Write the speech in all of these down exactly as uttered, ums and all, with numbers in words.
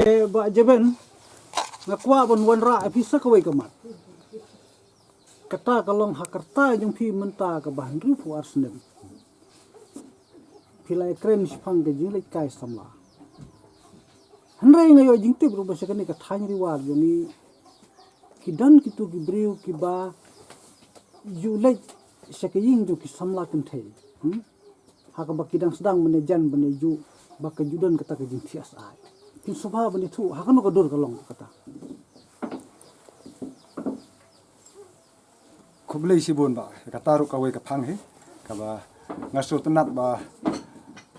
Eh, Bah Jeben, nga kwah ban wanrah ïa phi sa kawei ka mat. Kata ka long ha ka rta jong phi mynta kaba hynriewphew ar snem. Phi la ïakren shaphang ka jingleit kai samla. Hynrei nga ïoh jingtip ruh ba sha kane ka thaiñ Ri War jong ngi ki don kito ki briew kiba ju leit sha ka ïing jong ki samla kynthei. Hmm? Ha kaba ki dang sdang ban ïajan ban ïajuh ba ka ju don kata ka jingthiah syaid. Phin sngewbha ban ïathuh ha kano ka dur ka long kata. Khublei shibun bah, kata ruh kawei ka phang hi kaba nga sngewtynnat ba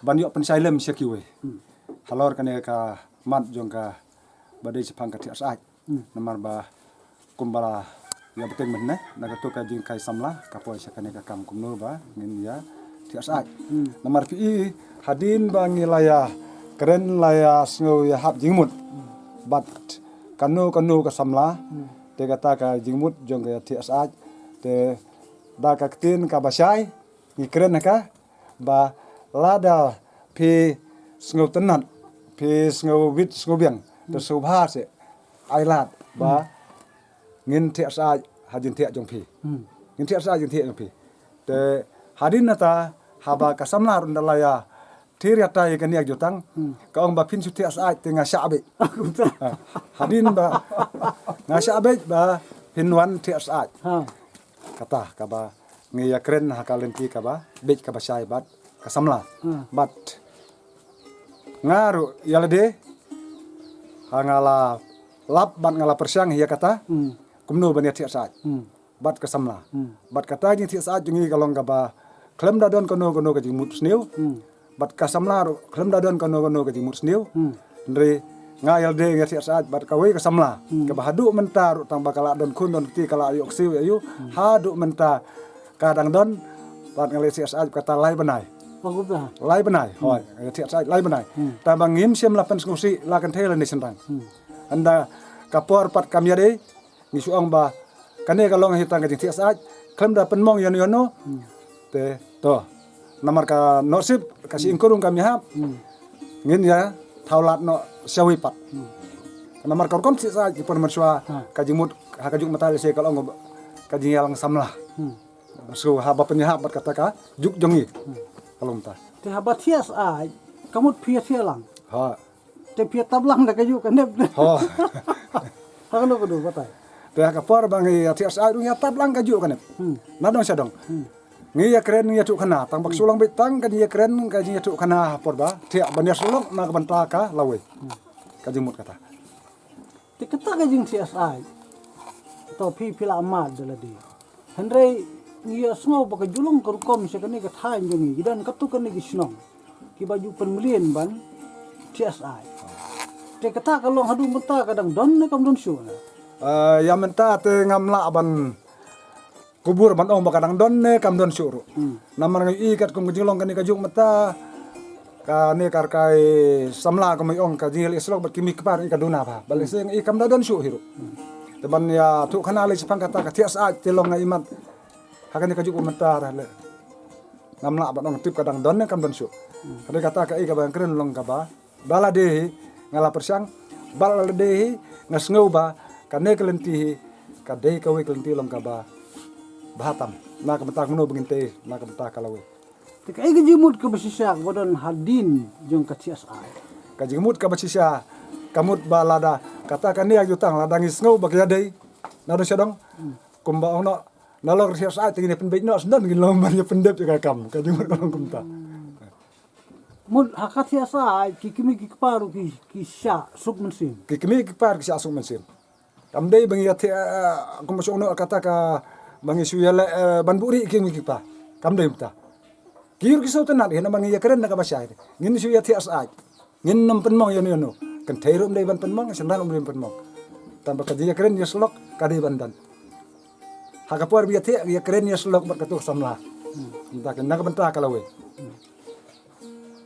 ban ïoh pynshai lem sha kiwei. Hmm. Halor kane ka mat jong ka ba dei shaphang ka thiah syaid. Hmm. Namar ba kumba la ïa bteng mynne na kato ka jingkai samla ka poi sha kane ka kam kumno ba ngin ïa thiah syaid. Hmm. Namar phi i hadien ba ngi la ïa kren la ïa sngew ïa hap jingmut. Hmm. Bad kano kano ka samla. Hmm. Te kata ka jingmut jong ka thiah syaid te da ka ktien kaba shai ngi kren ha ka ba lada phi sngewtynnat, phi sngewbit sngewbiang, te sngewbha seh ai lad ba ngin thiah syaid ha jingthiah jong phi. Hmm. Ngin thiah syaid jingthiah jong phi. Te hadien nata haba ka samla ruh ynda la ïa thir ïa tai ïa kane ka jutang, hmm, ka ong ba phin shu thiah syaid te nga shah beit. Ah, hadien ba nga shah beit ba phin wan thiah syaid. Ha. Kata kaba ngi ïa kren ha ka lynti kaba beit kaba shai bad ka samla. Hmm. Bad nga ruh ïa lade ha nga la lap bad nga la pyrshang ïa kata. Hmm. Kumno ban ïa thiah syaid. Hmm. Bad ka samla. Hmm. Bad kata jingthiah syaid jong ngi ka long kaba khlem da don kano kano ka jingmut sniew. Hmm. Bad ka samla ruh khlem da don kano kano ka jingmut sniew. Hmm. Hynrei nga ïa lade nga thiah syaid bad kawei ka samla. Hmm. Kaba haduh mynta ruh tang ba ka la don khun don kti ka la ïoh ksiew ïa u. Hmm. Haduh mynta ka dang don bad nga la thiah syaid kata lai bnai. Oh, kumta. Lai bnai. Hmm. Hooid, nga thiah syaid lai bnai. Hmm. Tang ba ngim shym la pynsngewsih la kynthei lane shynrang. Hmm. Ynda ka por pat kam ïadei ngi shu ong ba kane ka long hi tang ka jingthiah syaid khlem da pynmong ïano ïano. Hmm. Te to namar ka nohsip ka shi, hmm, ingkurung kam ïahap. Hmm. Ngin ïa thaw lad noh shawei pat. Hmm. Namar ka rukom thiah syaid ki por mynshuwa, ka jingmut ha ka juk mynta lehse ka long ka jingïalang samla. Shu haba pynïahap bad kata ka juk jong ngi. Ka long mynta. Te haba thiah syaid ka mut phi ïa thiah lang. Ha. Te phi ïa tap lang da ka juk ka nep. Ha. Ha kano ka dur batai. Te ha ka por ba ngi ïa thiah syaid ruh ngi ïa tap lang ka juk ka nep. Na dong sha dong. Ngi ïa kren ngi ïa thuh khana tang ba ka shu long beit tang ka jingïa kren ka jingïa thuh khana ha por ba thiah ban ïa sylok na ka bynta ka lawei. Ka jingmut kata. Te kata ka jingthiah syaid. To phi phi la mad da lade. Hynrei ngi ïa sngew ba ka ju long ka rukom sha kane ka thaiñ jong ngi, ki don katto katne ki shnong kiba ju pynmlien ban thiah syaid. Te kata ka long haduh mynta ka dang don ne kam don shuh na? Eh, ïa mynta te ngam lah ban kubur ban ong ba ka dang don ne kam don shuh ruh. Namar ngi i katkum ka jinglong kane ka juk mynta, kane ka rkai samla kumba ong ka jingïaleh shlok bad ki mei ki kpa ruh i ka duna bha. Bad lehse ngi i kam da don shuh hi ruh. Te ban ïa thuh khana lei shaphang kata ka thiah syaid te long nga i mat ha kane ka juk mynta ruh leh ngam lah ban ong tip ka dang don ne kam don shuh. Hynrei kata ka i kaba nga kren long kaba da lade hi nga la pyrshang, bad lade hi nga sngew ba kane ka lynti hi ka dei kawei ka lynti long kaba bha tam na ka bynta kumno ba ngin tei na ka bynta ka lawei. Te kaei ka jingmut kaba shisha kaba don hadien jong ka thiah syaid? Ka jingmut kaba shisha ka mut ba lada kata kane ka jutang lada ngi sngew ba ka ïadei na dong sha dong, kumba ong noh, nalor thiah syaid te ngin ïa pynbeit noh, sdang ngin long ban ïa pyndep ïa ka kam. Ka jingmut ka long kumta. Mut ha ka thiah syaid ki kmie ki kpa ruh ki, ki shah suk mynsiem. Ki kmie ki kpa ruh ki shah suk mynsiem. Kam dei ba ngi ïa thiah, eh, kumba shu ong noh kata ka ba ngi shu ïaleh, eh, ban buhrieh ki kmie ki kpa. Kam dei mynta. Ki ruh ki sngewtynnat hi namar ngi ïa kren na kaba shai. Ngin shu ïa thiah syaid. Ngin nym pynmong ïano ïano. Kynthei ruh ym dei ban pynmong, shynrang ruh ym dei ban pynmong. Tang ba ka jingïakren ïasyllok ka dei ban don. Ha ka por ba ïathiah ïakren ïasyllok bad katto ka samla. Mynta ka na ka bynta ka lawei.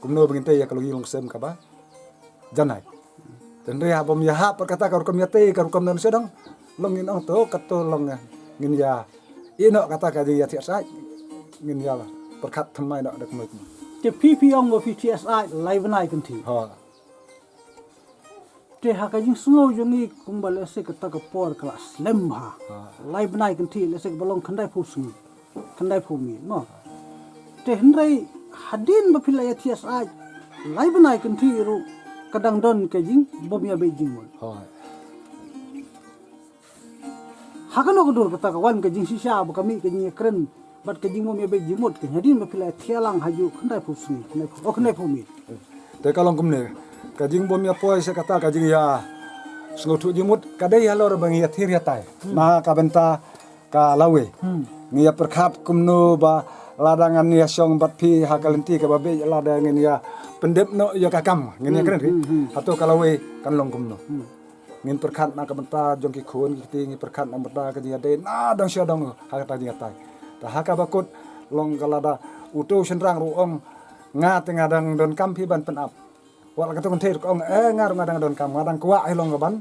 Kumno ba ngin tei ïa ka longïing longsem kaba janai. Te hynrei haba ym ïahap bad kata ka rukom ïatei ka rukom don sha dong. Long ngin ong to katto long ngin ïa ïeh noh kata ka jingïathiah syaid. Ngin ïa pyrkhat thymmai noh da kmie. Te phi phi ong ba phi thiah syaid lai bnai kynthih. Ha. Te ha ka jingsngew jong ngi kumba lehse kata ka por ka la slem bha. Ha. Lai bnai kynthih lehse kaba long khyndaiphew sngi. Khyndaiphew miet mo. Te hynrei hadien ba phi la ïathiah syaid lai bnai kynthih ruh ka dang don ka jingbym ïabeit jingmut. Ha. Ha kano ka dur kata ka wan ka jingshisha ba ka mih ka jingïakren bad ka jingbym ïabeit jingmut ka hadien ba phi la thiah lang ha ju khyndaiphew sngi, khyndaiphew, oh, khyndaiphew miet. Te ka long kumne, ka jingbym ïapoi sha kata ka jingïasngewthuh jingmut ka dei halor ba ngi ïathir ïatai. Hmm. Na ka bynta ka lawei. Hmm. Ngi ïapyrkhat kumno ba lada ngan ïashong bad phi ha ka lynti kaba beit lada ngin ïa pyndep noh ïa ka kam. Ngin ïa Hmm, kren ki. Hmm, hmm. Hato ka lawei kan long kumno. Hmm. Ngin pyrkhat na ka bynta jong ki khun ki kti, ngin pyrkhat na ka bynta ka jingïadei na dong sha dong ha kata jingïatai. Te ha kaba kut long ka lada uto u shynrang ruh ong nga te nga dang donkam phi ban pynap. Wat la kato kynthei ruh ka ong eh nga ruh nga dang donkam, nga dang kwah hi long ka ban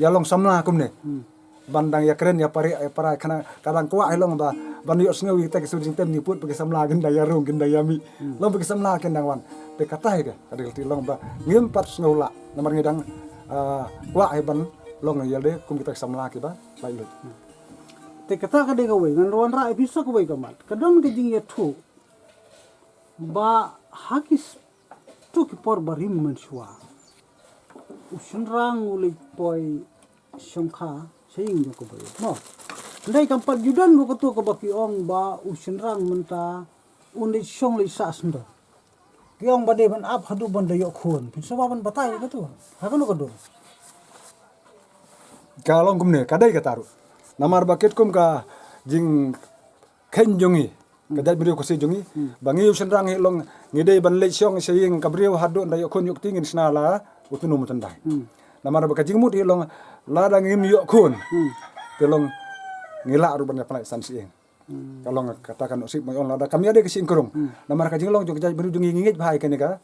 ïa long samla kumne. Hmm. Ban dang ïakren ïapariah ïaparai kane ka dang kwah hi long ba ban ïohsngew ïa kita ki sur jingtem ñi put ba ki samla kin dang ïarung kin dang ïamih. Hmm. Long ba ki samla kin dang wan. Te kata hi ka, ka dei ka lynti long ba ngim pat sngew lah. Namar ngi dang, ah, kwah hi ban long ïalade kum kita ki samla kiba laitluid. Te kata ka dei kawei, ngan wanrah ïa phi sa kawei ka mat. Ka don ka jingïathuh ba ha ki s-, to ki por barim mynshuwa u shynrang u leit poi shongkha sha ïing jong ka briew. Mo. Hynrei kam pat ju don ruh kato kaba ki ong ba u shynrang mynta un leit shong leit sah syndon. Ki ong ba dei ban ap haduh ban da ïoh khun. Phin sngewbha ban batai ïa kato. Ha kano ka dur? Ka long kumne, ka dei kata ruh. Namar ba katkum ka jingkheiñ jong ngi, ka jaitbynriew Khasi jong ngi, Hmm. ba ngi u shynrang hi long ngi dei ban leit shong sha ïing ka briew haduh da ïoh khun ïoh kti ngin shna la u tnum u tyndai. Hmm. Namar ba ka jingmut hi long lada ngim ïoh khun. Hmm. Te long ngi lah ruh ban ïapynlait san sha ïing. Hmm. Ka long kata ka nusip mo ong lada kam ïadei ka shyieng krung. Hmm. Namar ka jinglong jong ka jaitbynriew jong ngi ngi ngeit bha ïa kane ka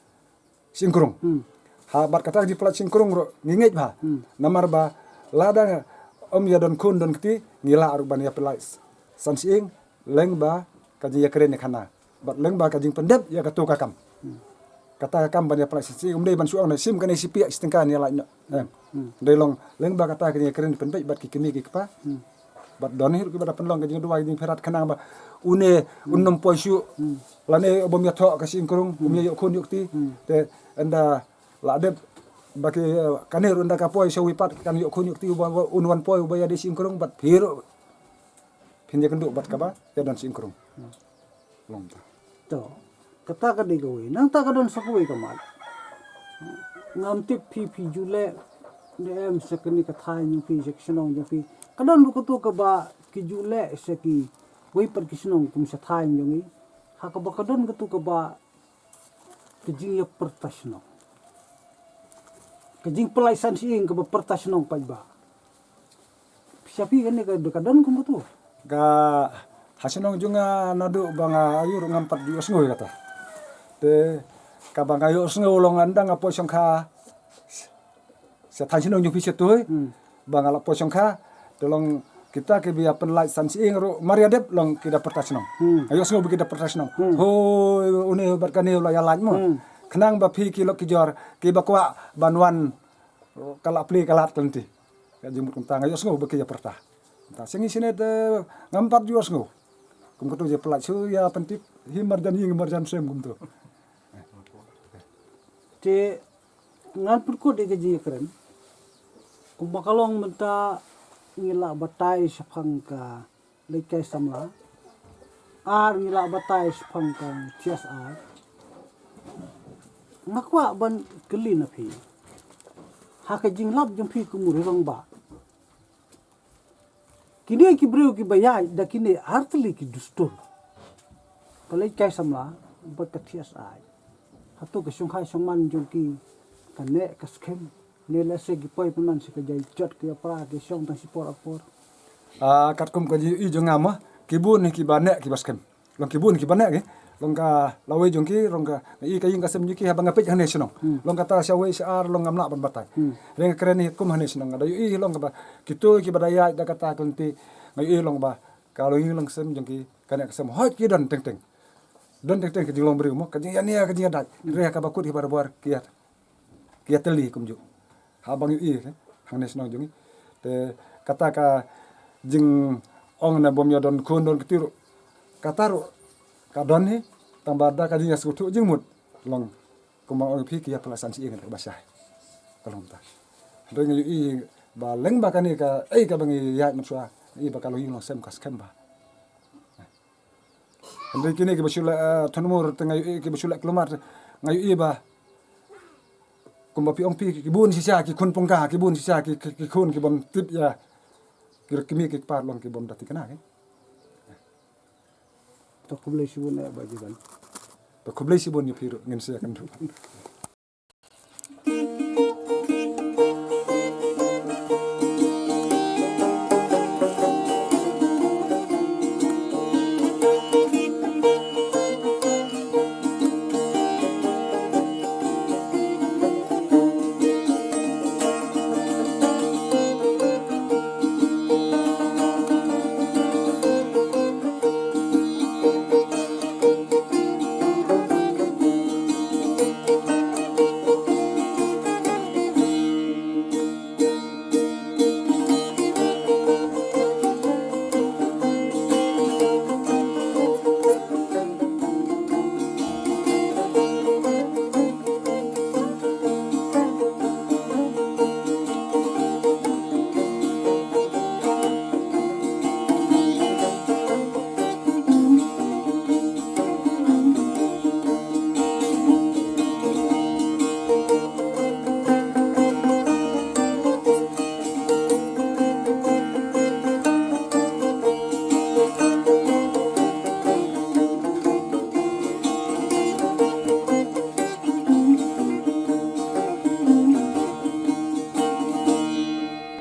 shyieng krung. Hmm. Ha bad kata ka jingpynlait shyieng krung ruh ngi ngeit bha. Hmm. Namar ba lada ym ïa don khun don kti ngi lah ruh ban ïapynlait san sha ïing leng ba ka jingïakren ïakhana bad leng ba ka jingpyndep ïa kato ka kam. Hmm. Kata ka kam ban ïapynlait san sha ïing ym dei ban shu ong na shim kane shi piah shi tyngka ngi ïa lait noh. Em. Dei long lyngba kata ka jingkren pynbeit bad ki kmie ki kpa. Bad don hi ruh kiba da pynlong ka jingduwai jingpyrkhat khnang ba une un nym poi shuh. Lane bym ïathoh ka shyieng krung, bym ïa ïoh khun ïoh kti. Te ynda la dep ba ki, eh, kane ruh ynda ka poi sha wei pat kan ïoh khun ïoh kti, uba, uba un wan poi uba ïadei shyieng krung bad phi ruh phin ïakynduh bad kaba ïa don shyieng krung. Long ta. To, kata ka dei kawei. Nangta ka don sa kawei ka mat. Ngam tip phi, phi ju leh ne em sha kane ka thaiñ jong phi, sha ka shnong jong phi. Ka don ruh katu kaba ki ju leh sha kiwei pat ki shnong kum sha thaiñ jong ngi. Ha kaba ka don katu kaba ka jingïapyrta shnong. Ka jingpynlait san shyieng kaba pyrta shnong paidbah. Sha phi kane ka, ka don kum katu? Ka ha shnong jong nga naduh ba nga ayu ruh ngam pat ju ïohsngew ïa kata. Te kaba nga ïohsngew long ynda nga poi shongkha sha thaiñ shnong jong phi shatei. Hmm. Ba nga la poi shongkha, te long kita kiba ïa pynlait san shyieng ruh mar ïa dep long ki da pyrta shnong. Hmm. Nga ïohsngew ba ki da pyrta shnong. Hmm. Hoi, une bad kane u la ïa lait mo. Hmm. Khnang ba phi ki lok ki jor, kiba kwah ban wan, ka la plie ka lad ka lynti. Ka jingmut kumta nga ïohsngew ba ki ïa pyrta. Kumta sha ngi shane te ngam pat ju ïohsngew. Kum katu jingpynlait shu ïa pyntip hi marjan ïing marjan sem kumtu. Te ngan pynkut ïa ka jingïakren. Kumba ka long mynta ngi la batai shaphang ka leit kai samla. Ar ngi la batai shaphang ka thias ar. Nga kwah ban kylli na phi. Ha ka jinglap jong phi kum u rangbah. Kine ki briew kiba ïaid da kine artylli ki dustur. Ka leit kai samla bad ka thias ar. Hato ka shongkhai shongman jong ki ka neh ka skhem. Ne lehse ki poi pynman sha ka jait jot ki ïapra ki shong tang shipor apor. Ah, katkum ka jingïohi jong nga ma, ki bun kiba neh kiba skhem. Long ki bun kiba neh ki. Long ka lawei jong ki, long ka, i ka ïing ka sem jong ki haba nga peit hangne shnong. Hmm. Long kata shawei sha ar long ngam lah ban batai. Hmm. Hynrei nga kren hi kum hangne shnong nga da ïohi long kaba kito kiba da ïaid da kata ka lynti nga ïohi long ba ka long ïing long sem jong ki ka neh ka sem hoi ki don teng teng. Don teng teng ka jinglong briew mo, ka jingïania ka jingïadait. Hynrei kaba kut hi barabor ki ïa ki ïatylli kumjuh. Haba ngi ïohi hangne shnong jong ngi. Te kata ka jingong na bym ïa don khun don kti ruh. Kata ruh ka don hi tang ba da ka jingïasngewthuh jingmut long kumba ong phi ki ïa pynlait san shyieng kaba shai. Ka long ta. Hynrei ngi ïohi ba lyngba kane kaei kaba ngi ïaid mynshuwa ngi ïohi ba ka long ïing long sem ka skhem ba. Hynrei kine kiba shu leh, eh, thonmur te nga ïohi kiba shu leh kulmar te nga ïohi ba kumba phi ong phi ki bun shisha ki khun pongka ki bun shisha ki, ki, ki khun ki bym tip ïa ki kmie ki kpa long ki bym da thikna ki. To khublei shibun eh ba jiban. To khublei shibun ïa phi ruh ngin sa ïakynduh.